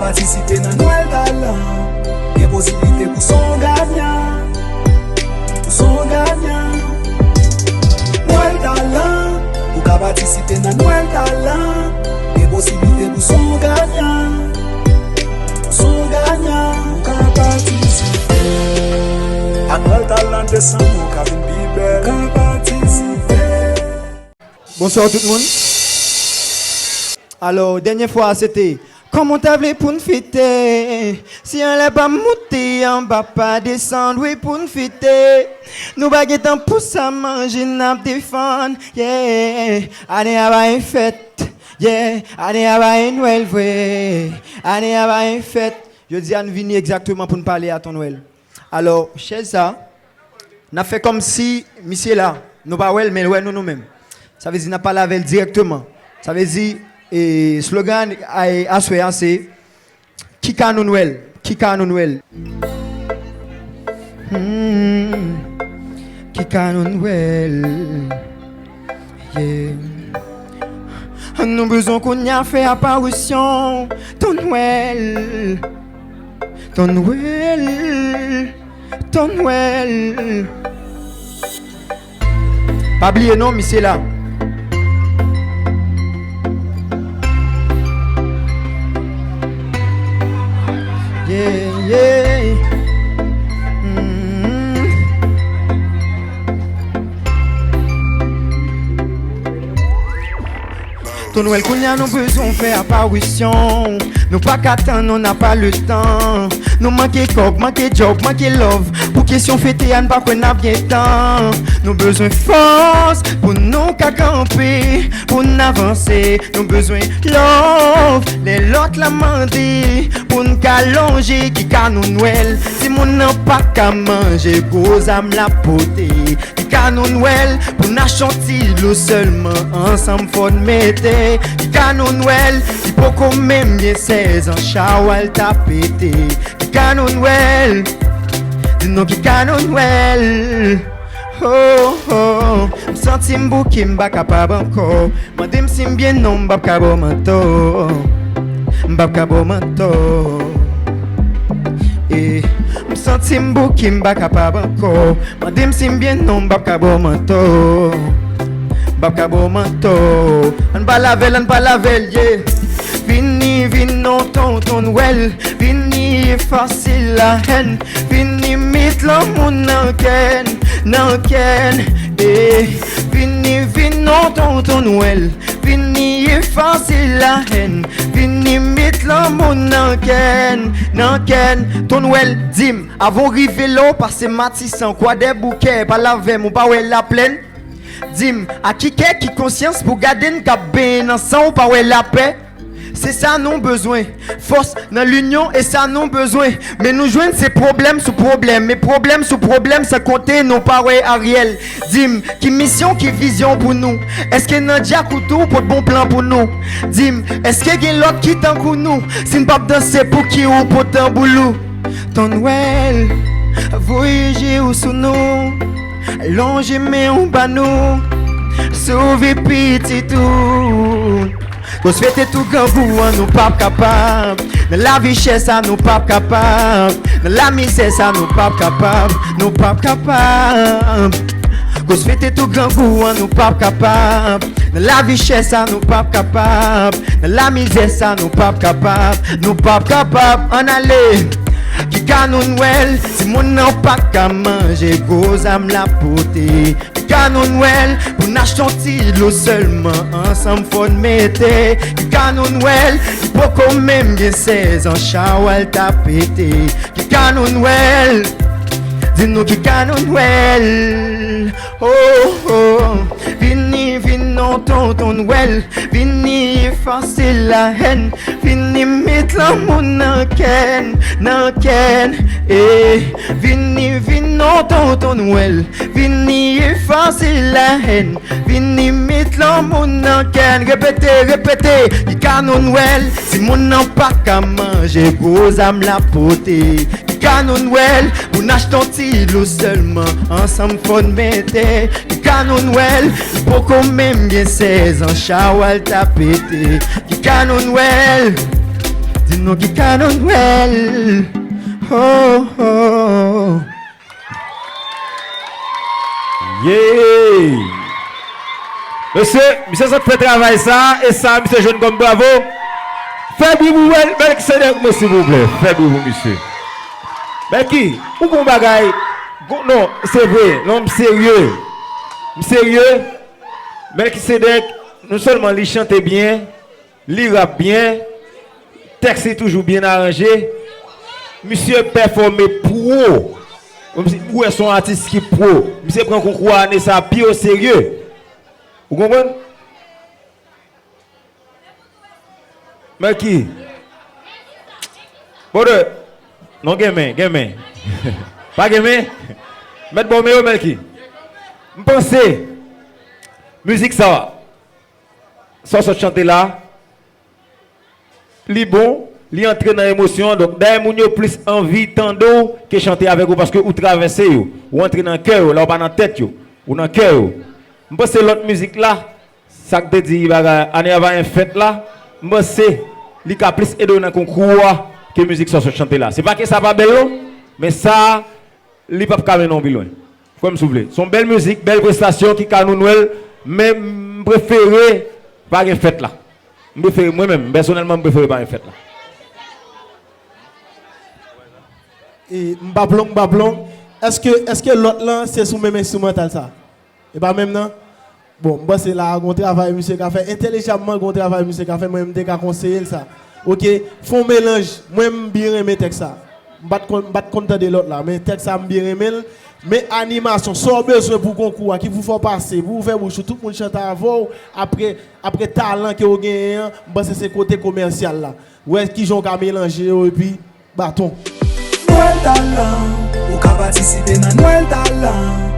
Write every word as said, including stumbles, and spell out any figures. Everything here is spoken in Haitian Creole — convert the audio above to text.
Patisipe nan Nwèl Talan, gen posiblite pou son ganyan. Pou son ganyan. Nwèl Talan, ou ka patisipe nan Nwèl Talan, gen posiblite pou son ganyan. Pou son ganyan, ou ka patisipe. Ak Nwèl Talan desanm, ou ka vin pi bèl. Ou ka patisipe. Bonswa tout moun. Alò, dènye fwa a se te kòman w ta vle pou n fete? Si anlè pa moute, anba pa desann, wi pou n fete. Nou pa gen tan pou sa, manje n ap defann, yeah. Ane a pa yon fèt, yeah. Ane a pa yon Nwèl vre. Ane a pa yon fèt. Jodi a nou vini egzakteman pou n pale a Ton Nwèl. Alò, chèz sa, n ap fè kòmsi misye la, nou pa wè l, men l wè nou, nou menm. Sa vle di n ap pale avè l dirèkteman. Sa vle di, e, slogan a, aswè a se, ki ka nou Nwèl? Ki ka nou Nwèl? Hmm, ki ka nou Nwèl? Yeah. Nou bezwen kounye a fè aparisyon. Ton Nwèl. Ton Nwèl. Ton Nwèl. Pa bliye non, misye la. Yeah, yeah. Mm. Ton Nwèl, kounye a nou bezwen fè aparisyon. Nou pa ka tann, on n'a pas le temps. Nou manke kòb, manke djòb, manke love. Pou kesyon fete a, n pa kwè n ap gen tan. Nou bezwen fòs pou nou ka kanpe, pou n avanse. Nou bezwen love, lè lòt la mande, pou n ka lonje. Ki ka nou Nwèl? Timoun nan pa ka manje, gwo zam l ap pote. Ki ka nou Nwèl? Pou n achte yon ti dlo sèlman, ansanm fò n mete. Ki ka nou Nwèl? Li poko menm gen sèz an, chawal ta pete. Ki ka nou Nwèl? Di nou ki ka nou Nwèl? Oh, oh, m santi m bouke, m pa kapab ankò. Mande m si m byen, non, m p ap ka ba w mantò. M p ap ka ba w mantò. Eh, m santi m bouke, m pa kapab ankò. Mande m si m byen, non, m p ap ka ba w mantò. M p ap ka ba w mantò. Ann pale avè l, ann pale avè l, yeah. Vini, vin non, Ton, Ton Nwèl. Vini efase lahèn. Vini met lanmou nan kè n, nan kè n, eh. Vini, vin non, Ton, Ton Nwèl. Vini efase lahèn. Vini met lanmou nan kè n, nan kè n. Ton Nwèl, di m, avan w rive la w pase Matisan, Kwadèboukè, pale avè m, ou pa wè Laplèn? Di m, a ki kè, ki konsyans pou gade n k ap benyen nan san, ou pa wè lapè? Se sa nou bezwen. Fòs nan linyon, e sa nou bezwen. Men nou jwenn se pwoblèm sou pwoblèm, men pwoblèm sou pwoblèm, san konte nou pa wè Ariel. Di m, ki misyon, ki vizyon pou nou? Èske nan djak ou tou, ou pot bon plan pou nou? Di m, èske gen lòt ki tankou nou? Si n p ap danse, pouki ou pot tanbou lou? Ton Nwèl, voye je w sou nou, lonje men w ba nou, sove pitit ou. Koz fete tou grangou an, nou p ap kapab. Nan lavi chè sa, nou p ap kapab. Nan lamizè sa, nou p ap kapab. Nou p ap kapab. Koz fete tou grangou an, nou p ap kapab. Nan lavi chè sa, nou p ap kapab. Nan lamizè sa, nou p ap kapab. Nou p ap kapab. Ann ale. Ki ka nou Nwèl? Timoun nan pa ka manje, gwo zam l ap pote. Ki ka nou Nwèl? Pou n achte yon ti dlo sèlman, ansanm fò n mete. Ki ka nou Nwèl? Li poko menm gen sèz an, chawal ta pete. Ki ka nou Nwèl? Di nou ki ka nou Nwèl? Oh, oh. Vini, vin non, Ton, Ton Nwèl. Vini efase lahèn. Vini met lanmou nan kè n, nan kè n, eh. Vini, vin non, Ton, Ton Nwèl. Vini efase lahèn. Vini met lanmou nan kè n. Repete, repete. Ki ka nou Nwèl? Timoun nan pa ka manje, gwo zam l ap pote. Ki ka nou Nwèl? Pou n achte yon ti dlo sèlman, ansanm fò n mete. Ki ka nou Nwèl? Li poko menm gen sèz an, chawal ta pete. Ki ka nou Nwèl? Di Nou ki ka nan Nwèl. Oh, oh. Yeah! Mesye, misye sot fè travay sa, e sa misye jwenn kòm bravo. Fè bri pou Mèl-, Melkisedèk, mwen, silvouplè. Fè bri pou misye. Melky, ou gon bagay. Gon, non, se vre. Non, m serye. M serye. Melkisedèk, non sèlman li chante byen, li rap byen, tèks li toujou byen aranje. Misye pèfòme pwo. Kòmsi ou wè se yon atis ki pwo. Misye pran konkou a ane sa pi o serye. Ou konprann? Melky. Brother. Non, gen men, gen men. Pa gen men? Mèt ba w men yo, Melky. M panse mizik sa, sa w sot chante la, li bon, li antre nan emosyon, donk dayè moun yo plis anvi tande w ke chante avèk ou paske ou travèse yo, ou antre nan kè yo, la ou pa nan tèt yo, ou nan kè yo. M panse lòt mizik la, sa k te di bagay, ane a pa gen fèt la, m panse li ka plis ede w nan konkou a ke mizik sa w sot chante la. Se pa ke sa pa bèl non, men sa li p ap ka mennen w pi lwen. Kwè m si w vle. Se yon bèl mizik, bèl prestasyon ki ka nou nwèl, men m prefere pa gen fèt la. M prefere, mwen menm, pèsonèlman, m prefere pa gen fèt la. E m p ap long, m p ap long. Èske, èske lòt lan se sou menm enstrimantal sa? E pa menm nan? Bon, m panse la a gon travay misye ka fè. Entèlijamman, gon travay misye ka fè. Mwen, m te ka konseye l sa. Oke, fè yon melanj. Mwen, m byen renmen tèks sa. M pa t konn, m pa t konn tande lòt la, men tèks sa, m byen renmen l. Men animasyon, sa w bezwen pou konkou a, ki pou fè w pase, pou w fè bouch ou, tout moun chante avè w, apre, apre talan ke w genyen an, m panse se kote komèsyal la. Wè kijan w ka melanje yo, epi baton. Nwèl Talan, ou ka patisipe nan Nwèl Talan.